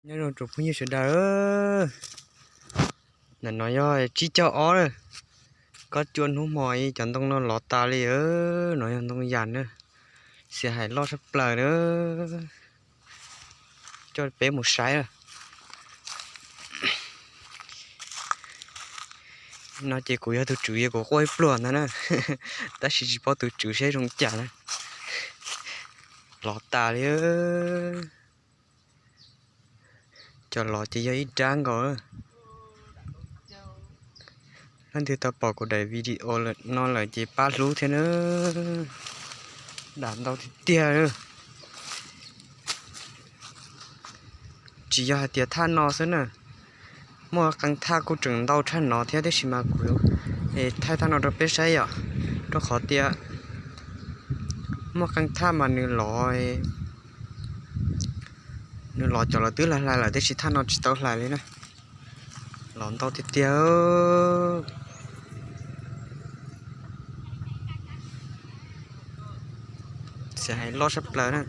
Nyob zoo tsoom phooj ywg sawv daws, ntawm no yog tsib caug ob lawm, kob cuaj hnub hmo cov ntoo no lov tas li. No yog ntoo yas na, xiam hais loj tshaj plaws na. Coj peb mus saib na. No ces kuv yog tus tswv, kuv quaj ib pluag ntag na, tab sis tsis paub tus tswv seb zoo cas na. Lov tas li. Cov lov ces yog ib rab nkaus. Leej twg tau pom kuv daim video no lawm ces pab hlub thiab na. Dam ntau tiag tiag. Tsis yog hais tias thaj no xwb na, muaj qee thaj kuj tseem ntau tshaj no thiab, tiam sis mas kuv thaij thaj no rau peb saib yom, rau qhov tias muaj qee thaj mas nws lov, nws lov cov lawv twb hlais hlais lawm, tiam sis thaj no tsis tau hlais li na. Lov ntau tiag tiag. Xiam hais loj tshaj plaws na.